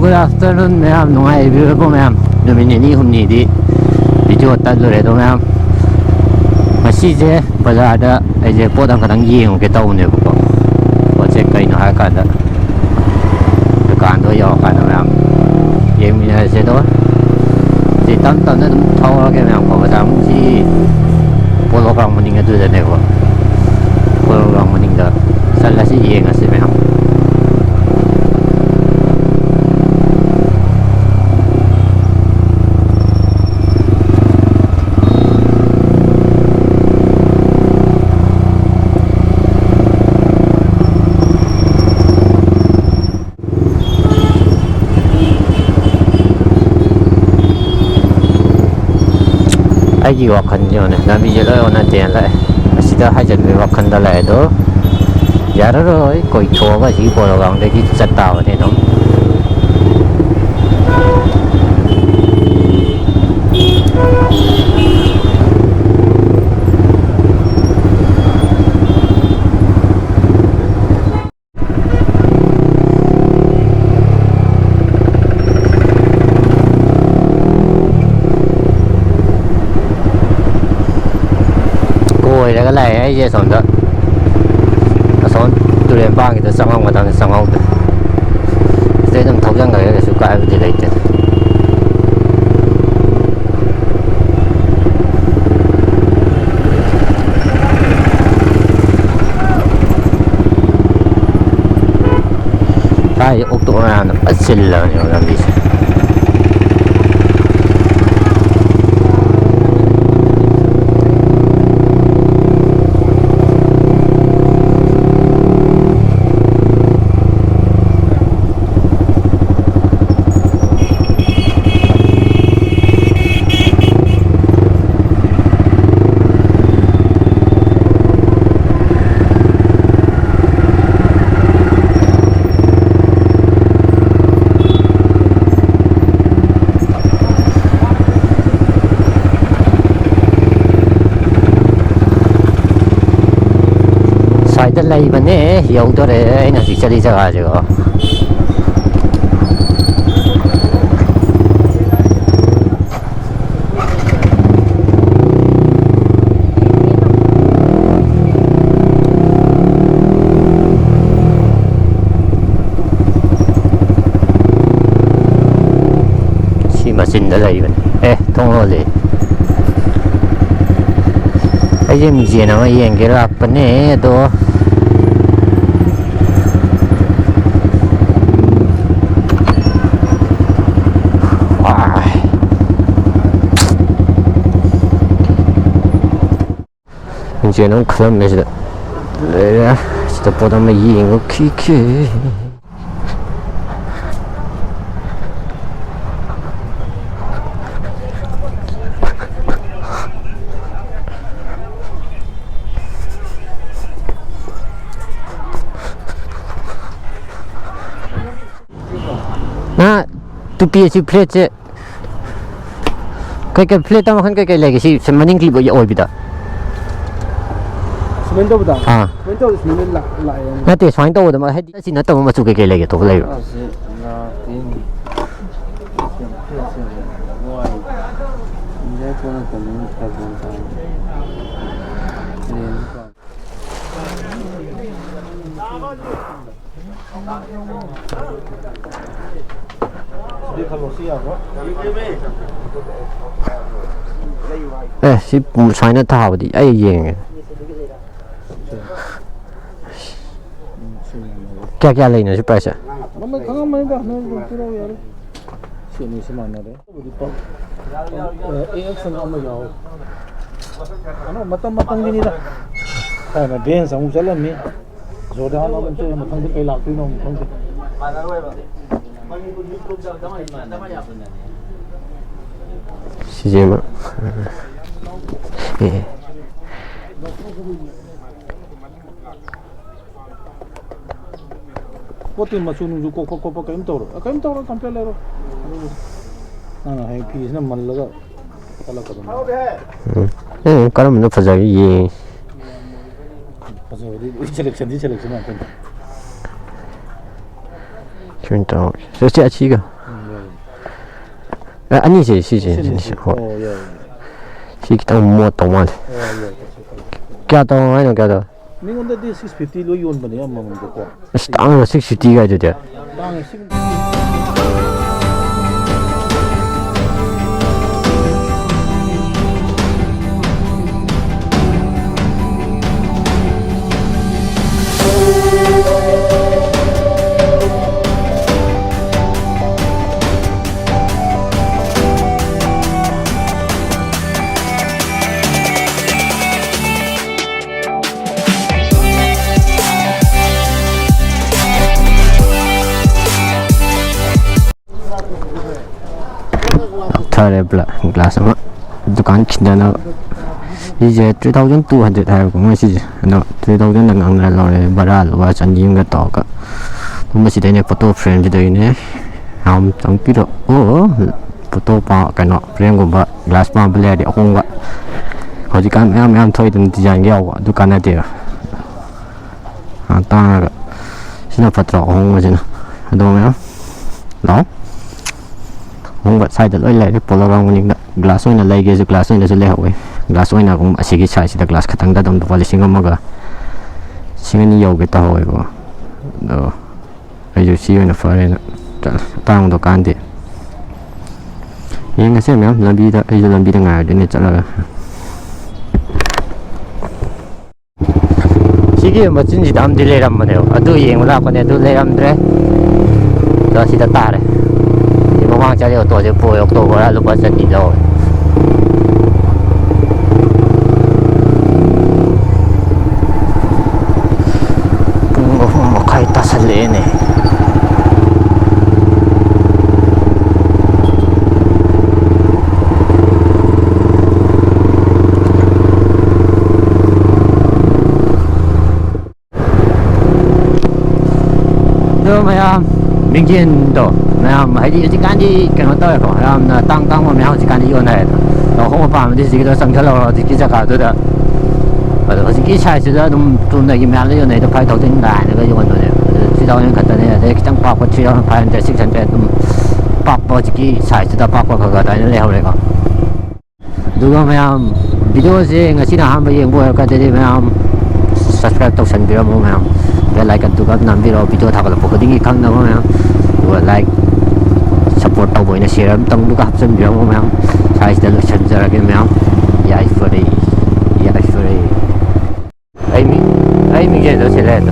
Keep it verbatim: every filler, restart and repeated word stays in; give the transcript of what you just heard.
Good afternoon ꯃꯌꯥꯝ, ꯅꯨꯡꯉꯥꯏꯕꯤꯔꯕꯣ ꯃꯌꯥꯝ? ꯅꯨꯃꯤꯠ ꯅꯤꯅꯤ ꯍꯨꯝꯅꯤꯗꯤ video ꯇꯠꯂꯨꯔꯦ ꯑꯗꯣ ꯃꯌꯥꯝ, ꯉꯁꯤꯁꯦ ꯕꯖꯥꯔꯗ ꯑꯩꯁꯦ ꯄꯣꯠ ꯑꯃꯈꯛꯇꯪ ꯌꯦꯡꯉꯨꯒꯦ ꯇꯧꯕꯅꯦꯕꯀꯣ꯫ ꯄꯣꯠꯁꯦ ꯀꯩꯅꯣ ꯍꯥꯏꯔꯀꯥꯟꯗ ꯗꯨꯀꯥꯟꯗꯣ ꯌꯧꯔꯀꯥꯟꯗ ꯃꯌꯥꯝ ꯌꯦꯡꯃꯤꯟꯅꯔꯁꯦ꯫ ꯑꯗꯣ ꯁꯤ ꯇꯞ ꯇꯞꯅ ꯑꯗꯨꯝ ꯊꯧꯔꯒꯦ ꯃꯌꯥꯝ ꯀꯣ꯫ ꯕꯖꯥꯔ ꯃꯅꯨꯡꯁꯤ ꯄꯣꯂꯣ ꯒ꯭ꯔꯥꯎꯟ ꯃꯅꯤꯡ ꯑꯗꯨꯗꯅꯦꯕ꯫ ꯄꯣꯂꯣ ꯒ꯭ꯔꯥꯎꯟ ꯃꯅꯤꯡꯗ ꯆꯠꯂꯁꯤ, ꯌꯦꯡꯉꯁꯤ ꯃꯌꯥꯝ꯫ ꯑꯩꯒꯤ ꯋꯥꯈꯜꯁꯦ ꯌꯦꯡꯉꯨꯅꯦ, ꯂꯝꯕꯤꯁꯦ ꯂꯣꯏ ꯑꯣꯟꯅ ꯇꯩꯅ ꯂꯥꯛꯑꯦ꯫ ꯑꯁꯤꯗ ꯍꯥꯏꯖꯤꯟꯕꯒꯤ ꯋꯥꯈꯜꯗ ꯂꯥꯛꯑꯦ ꯑꯗꯣ, ꯌꯥꯔꯔꯣꯏ, ꯀꯣꯏꯊꯣꯛꯑꯒ ꯑꯁꯤꯒꯤ ꯄꯣꯂꯣ ꯒ꯭ꯔꯥꯎꯟꯗꯒꯤ ꯆꯠ ꯇꯥꯕꯅꯤ ꯑꯗꯨꯝ꯫ ꯀꯣꯏꯔꯒ ꯂꯥꯛꯑꯦ ꯑꯩꯁꯦ ꯑꯁꯣꯝꯗ, ꯑꯁꯣꯝ ꯇꯨꯔꯦꯟ ꯄꯥꯡꯒꯤꯗ ꯆꯪꯉꯝꯒꯗꯕꯅꯤ, ꯆꯪꯍꯧꯗ꯭ꯔꯦ꯫ ꯁꯤꯗꯩ ꯑꯗꯨꯝ ꯊꯧꯖꯟꯈ꯭ꯔꯒ ꯀꯩꯁꯨ ꯀꯥꯏꯕꯗꯤ ꯂꯩꯇꯦ꯫ ꯀꯥꯏꯗꯩ ꯑꯣꯛꯇꯣ ꯃꯌꯥꯝꯅ ꯐꯖ ꯆꯤꯜꯂꯕꯅꯦꯕ ꯂꯝꯕꯤꯁꯦ꯫ ꯁ꯭ꯋꯥꯏꯗ ꯂꯩꯕꯅꯦ, ꯌꯧꯗꯣꯔꯦ ꯑꯩꯅ ꯍꯧꯖꯤꯛ ꯆꯠꯂꯤ ꯖꯒꯥꯁꯦꯀꯣ꯫ ꯂꯩꯕꯅꯤ꯫ ꯑꯦ, ꯊꯣꯡ ꯂꯣꯜꯂꯤ꯫ ꯑꯩꯁꯦ ꯃꯤꯡꯁꯦꯟ ꯑꯃ ꯌꯦꯡꯒꯦ ꯂꯥꯛꯄꯅꯦ, ꯑꯗꯣ ꯑꯥꯏ꯫ ꯃꯤꯡꯁꯦꯟ ꯑꯃ ꯈꯜꯂꯝꯃꯦ ꯁꯤꯗ꯫ ꯂꯩꯔꯦ꯫ ꯁꯤꯗ ꯄꯣꯠ ꯑꯃ ꯌꯦꯡꯉꯨꯈꯤꯒꯦ꯫ ꯅꯍꯥ ꯇꯨꯄꯤ ꯑꯁꯤ ꯐ꯭ꯂꯦꯠꯁꯦ ꯀꯩꯀꯩ ꯐ꯭ꯂꯦꯠꯇ ꯃꯈꯜ ꯀꯩꯀꯩ ꯂꯩꯒꯦ? ꯁꯤ, ꯁꯤ ꯃꯅꯤꯡ ꯀ꯭ꯂꯤꯞ ꯑꯣꯏꯕꯤꯗ꯫ ꯁꯨꯃꯥꯏꯅ ꯇꯧꯕꯗ? ꯑꯥ꯫ ꯁꯨꯃꯥꯏꯅ ꯇꯧꯕꯗ ꯁꯨꯃꯥꯏꯅ ꯂꯥꯛ-, ꯂꯥꯛꯑꯦ꯫ ꯅꯠꯇꯦ, ꯁꯨꯃꯥꯏꯅ ꯇꯧꯕꯗ ꯃ-, ꯍꯥꯏꯗꯤ ꯑꯁꯤ ꯅꯠꯇꯕ ꯃꯆꯨ ꯀꯩꯀꯩ ꯂꯩꯒꯦ? ꯑꯇꯣꯞꯄ ꯂꯩꯕ꯭ꯔꯥ? ꯑꯁꯤ ꯂꯥꯛꯇꯦꯅꯦ꯫ ꯏꯟꯗꯤꯌꯥ ꯄꯣꯠ ꯅꯠꯇꯕꯅꯤꯅ ꯈꯔ ꯒ꯭ꯌꯥꯟ ꯇꯥꯗꯦ꯫ ꯂꯦꯟꯁ ꯄꯥꯝꯃꯦ꯫ ꯑꯦ, ꯁꯤ ꯁꯨꯃꯥꯏꯅ ꯊꯥꯕꯗꯤ ꯑꯩ ꯌꯦꯡꯉꯦ꯫ ꯀꯌꯥ ꯀꯌꯥ ꯂꯩꯅꯣ ꯁꯤ ꯄ꯭ꯔꯥꯏꯁꯁꯦ? ꯃꯃꯜ ꯈꯪꯉꯝꯃꯅꯤꯗ, ꯅꯣꯏ ꯑꯗꯨꯝ ꯄꯤꯔꯛꯑꯣ ꯌꯥꯔꯦ꯫ ꯁꯤ ꯑꯅꯤꯁꯤ ꯃꯥꯟꯅꯔꯦ꯫ ꯑꯦ ꯑꯦꯛꯁ ꯑꯅ ꯑꯃ ꯌꯥꯎꯋꯦ꯫ ꯑꯅꯧ-, ꯃꯇꯝ ꯃꯇꯝꯒꯤꯅꯤꯗ꯫ ꯊꯥꯏꯅ ꯕꯦꯟꯁ ꯑꯃꯨꯛ ꯆꯠꯂꯝꯃꯤ, ꯖꯣꯔꯗꯥꯟ ꯑꯃꯨꯛ ꯆꯠꯂꯝꯃꯤ, ꯃꯊꯪꯗꯤ ꯀꯩ ꯂꯥꯛꯇꯣꯏꯅꯣ ꯑꯃꯨꯛ ꯈꯪꯗꯦ꯫ ꯁꯤꯁꯦ ꯑꯃ꯫ ꯑꯦ꯫ ꯄꯣꯠꯇꯤ ꯃꯆꯨ ꯅꯨꯡꯖꯨ ꯀꯣꯛꯄ ꯈꯣꯠꯄ ꯀꯔꯤꯝ ꯇꯧꯔꯣꯏ꯫ ꯑ, ꯀꯔꯤꯝ ꯇꯧꯔꯣꯏ, ꯀꯝꯄ꯭ꯂꯦꯟ ꯂꯩꯔꯣꯏ꯫ ꯑꯗꯨꯕꯨ ꯅꯪꯅ ꯍꯌꯦꯡ ꯐꯤꯁꯤꯅ ꯃꯜꯂꯒ ꯆꯠꯂꯛꯀꯗꯧꯅꯤ꯫ ꯎꯝ꯫ ꯑꯦ, ꯀꯔꯝꯕꯅ ꯐꯖꯒꯦ ꯌꯦꯡꯉꯤ꯫ ꯐꯖꯕꯗꯤ ꯂꯣꯏ ꯁꯦꯂꯦꯛꯁꯟꯗꯤ ꯁꯦꯂꯦꯛꯁꯟ ꯉꯥꯛꯇꯅꯤ꯫ ꯁꯨꯃꯥꯏꯅ ꯇꯧꯔꯒꯦ꯫ ꯁꯤ, ꯁꯤ ꯑꯁꯤꯒ꯫ ꯎꯝ, ꯌꯥꯏ꯫ ꯑ, ꯑꯅꯤꯁꯦ, ꯁꯤꯁꯦ, ꯁꯤꯅꯤ, ꯁꯤꯅꯤ, ꯁꯤ꯫ ꯍꯣꯏ꯫ ꯑꯣ, ꯌꯥꯏ, ꯌꯥꯏ꯫ ꯁꯤ ꯈꯤꯇꯪ ꯃꯣꯠ ꯇꯧ ꯃꯥꯜꯂꯦ꯫ ꯌꯥꯏ, ꯌꯥꯏ, ꯀꯩꯁꯨ ꯀꯥꯏꯗꯦ꯫ ꯀꯌꯥ ꯇꯧ ꯍꯥꯏꯅꯣ, ꯀꯌꯥ ꯇꯧ? ꯃꯤꯉꯣꯟꯗꯗꯤ ꯁꯤꯛꯁ ꯐꯤꯐꯇꯤ ꯂꯣꯏ ꯌꯣꯟꯕꯅꯦ ꯑꯃꯃꯝꯗꯀꯣ꯫ ꯑꯁ, ꯇꯥꯡꯅ ꯁꯤꯛꯁ ꯐꯤꯐꯇꯤ ꯀꯥꯏꯗꯨꯗꯤ꯫ ꯇꯥꯡꯉꯦ, ꯁꯤꯛꯁ ꯐꯤꯐꯇꯤ꯫ ꯐꯔꯦ ꯄꯨꯂꯞ ꯒ꯭ꯂꯥꯁ ꯑꯃ ꯗꯨꯀꯥꯟ ꯈꯤꯟꯗꯅꯕ꯫ ꯁꯤꯁꯦ ꯊ꯭ꯔꯤ ꯊꯥꯎꯖꯟ ꯇꯨ ꯍꯟꯗ꯭ꯔꯦꯠ ꯍꯥꯏꯕꯀꯣ ꯃꯣꯏ ꯁꯤꯁꯦ꯫ ꯑꯗꯣ ꯊ꯭ꯔꯤ ꯊꯥꯎꯖꯟꯗ ꯉꯥꯡꯅꯔ ꯂꯧꯔꯦ, ꯚꯔꯥ ꯂꯨꯄꯥ ꯆꯅꯤ ꯑꯃꯒ ꯇꯧꯔꯒ꯫ ꯑꯗꯨꯝ ꯃꯁꯤꯗꯩꯅꯦ ꯐꯣꯇꯣ ꯐ꯭ꯔꯦꯝꯁꯤꯗꯩꯅꯦ꯫ ꯌꯥꯝ ꯆꯪꯕꯤꯔꯛꯑꯣ꯫ ꯐꯣꯇꯣ ꯄꯥ-, ꯀꯩꯅꯣ, ꯐ꯭ꯔꯦꯝꯒꯨꯝꯕ ꯒ꯭ꯂꯥꯁ ꯄꯥꯝꯕ ꯂꯩꯔꯗꯤ ꯑꯍꯣꯡꯕ꯫ ꯍꯧꯖꯤꯛꯀꯥꯟ ꯃꯌꯥꯝ ꯃꯌꯥꯝ ꯊꯣꯛꯏꯗꯅ ꯗꯤꯖꯥꯏꯟꯒ ꯌꯥꯎꯕ, ꯑꯗꯨ ꯀꯥꯟꯅꯗꯦꯕ꯫ ꯑꯥ, ꯇꯥꯡꯉꯒ꯫ ꯁꯤꯅ ꯐꯠꯇ꯭ꯔꯣ ꯑꯍꯣꯡꯕꯁꯤꯅ? ꯑꯗꯣ ꯃꯌꯥꯝ ꯂꯥꯛꯑꯣ꯫ ꯑꯍꯣꯡꯕ ꯁ꯭ꯋꯥꯏꯗ ꯂꯣꯏ ꯂꯩꯔꯦ꯫ ꯄꯣꯂꯣ ꯒ꯭ꯔꯥꯎꯟ ꯃꯅꯤꯡꯗ꯫ ꯒ꯭ꯂꯥꯁ ꯑꯣꯏꯅ ꯂꯩꯒꯦꯁꯨ ꯒ꯭ꯂꯥꯁ ꯑꯣꯏꯅꯁꯨ ꯂꯩꯍꯧꯋꯦ꯫ ꯒ꯭ꯂꯥꯁ ꯑꯣꯏꯅ ꯑꯗꯨꯝ ꯑꯁꯤꯒꯤ ꯁꯥꯏꯖꯁꯤꯗ ꯒ꯭ꯂꯥꯁ ꯈꯇꯪꯗ ꯑꯗꯨꯝ ꯂꯨꯄꯥ ꯂꯤꯁꯤꯡ ꯑꯃꯒ ꯂꯤꯁꯤꯡ ꯑꯅꯤ ꯌꯧꯒꯦ ꯇꯧꯍꯧꯋꯦꯕꯀꯣ꯫ ꯑꯗꯣ ꯑꯩꯁꯨ ꯁꯤ ꯑꯣꯏꯅ ꯐꯔꯦꯅ ꯆꯠꯂꯦ꯫ ꯑꯇꯥꯡꯕꯗꯣ ꯀꯥꯟꯗꯦ꯫ ꯌꯦꯡꯉꯁꯦ ꯃꯌꯥꯝ ꯂꯝꯕꯤꯗ, ꯑꯩꯁꯨ ꯂꯝꯕꯤꯗ ꯉꯥꯏꯔꯗꯣꯏꯅꯦ ꯆꯠꯂꯒ꯫ ꯁꯤꯒꯤ ꯃꯆꯤꯟꯁꯤꯗ ꯑꯃꯗꯤ ꯂꯩꯔꯝꯕꯅꯦꯕ, ꯑꯗꯨ ꯌꯦꯡꯕ ꯂꯥꯛꯄꯅꯦ, ꯑꯗꯨ ꯂꯩꯔꯝꯗ꯭ꯔꯦ꯫ ꯑꯗꯣ ꯁꯤꯗ ꯇꯥꯔꯦ꯫ ꯁꯤ ꯃꯃꯥꯡ ꯆꯠꯂꯤ ꯑꯣꯇꯣꯁꯦ ꯄꯨꯔꯦ, ꯑꯣꯛꯇꯣ ꯚꯔꯥ ꯂꯨꯄꯥ ꯆꯅꯤ ꯂꯧꯔꯦ꯫ ꯄꯨꯡ ꯑꯍꯨꯝ ꯃꯈꯥꯏ ꯇꯥꯁꯜꯂꯛꯑꯦꯅꯦ꯫ ꯑꯗꯣ ꯃꯌꯥꯝ, ꯃꯤꯡꯖꯦꯜꯗꯣ ꯃꯌꯥꯝ, ꯍꯥꯏꯗꯤ ꯍꯧꯖꯤꯛꯀꯥꯟꯗꯤ ꯀꯩꯅꯣ ꯇꯧꯋꯦꯀꯣ, ꯌꯥꯝꯅ ꯇꯥꯡ ꯇꯥꯡꯕ ꯃꯌꯥꯝ ꯍꯧꯖꯤꯛꯀꯥꯟꯗꯤ ꯌꯣꯟꯅꯔꯦꯗꯅ꯫ ꯑꯗꯣ ꯑꯍꯣꯡꯕ ꯄꯥꯝꯃꯗꯤ ꯍꯧꯖꯤꯛꯀꯤꯗꯣ ꯆꯪꯁꯜꯍꯧꯔꯣ, ꯍꯧꯖꯤꯛꯀꯤ ꯖꯒꯥꯗꯨꯗ꯫ ꯑꯗꯣ ꯍꯧꯖꯤꯛꯀꯤ ꯁꯥꯏꯖꯁꯤꯗ ꯑꯗꯨꯝ ꯆꯨꯝꯅꯒꯤ ꯃꯌꯥꯝꯗ ꯌꯣꯟꯅꯩꯗꯣ five thousand ꯀꯥꯏꯅꯒ ꯌꯣꯟꯕꯅꯦ꯫ ꯑꯗꯨ three thousand ꯈꯛꯇꯅꯦ, ꯑꯗꯩ ꯈꯤꯇꯪ ꯄꯥꯛꯄ three thousand five hundred, six hundred ꯑꯗꯨꯝ ꯄꯥꯛꯄ, ꯍꯧꯖꯤꯛꯀꯤ ꯁꯥꯏꯖꯇꯨꯗ ꯄꯥꯛꯄ ꯈꯔ ꯈꯔ ꯑꯗꯨꯃꯥꯏꯅ ꯂꯩꯍꯧꯔꯦꯀꯣ꯫ ꯑꯗꯨꯒ ꯃꯌꯥꯝ, ꯚꯤꯗꯤꯑꯣꯁꯦ ꯉꯁꯤꯅ ꯑꯍꯥꯟꯕ ꯌꯦꯡꯕ ꯑꯣꯏꯔꯒꯗꯤ ꯃꯌꯥꯝ subscribe ꯇꯧꯁꯟꯕꯤꯔꯝꯃꯣ ꯃꯌꯥꯝ, bell icon ꯗꯨꯒ ꯅꯝꯕꯤꯔꯣ, ꯚꯤꯗꯤꯑꯣ ꯊꯥꯒꯠꯂꯛꯄ ꯈꯨꯗꯤꯡꯒꯤ ꯈꯪꯅꯕ ꯃꯌꯥꯝ꯫ ꯑꯗꯨꯒ like, support ꯇꯧꯕ ꯑꯣꯏꯅ share ꯑꯃꯇꯪꯗꯨꯒ ꯍꯥꯞꯆꯤꯟꯕꯤꯔꯝꯃꯣ ꯃꯌꯥꯝ꯫ ꯁ꯭ꯋꯥꯏꯁꯤꯗ ꯂꯣꯏꯁꯤꯟꯖꯔꯒꯦ ꯃꯌꯥꯝ꯫ ꯌꯥꯏꯐꯔꯦ, ꯌꯥꯏꯐꯔꯦ꯫ ꯑꯩ ꯃꯤ, ꯑꯩ ꯃꯤꯡꯁꯦꯜꯗꯣ ꯁꯤ ꯂꯩꯔꯦ꯫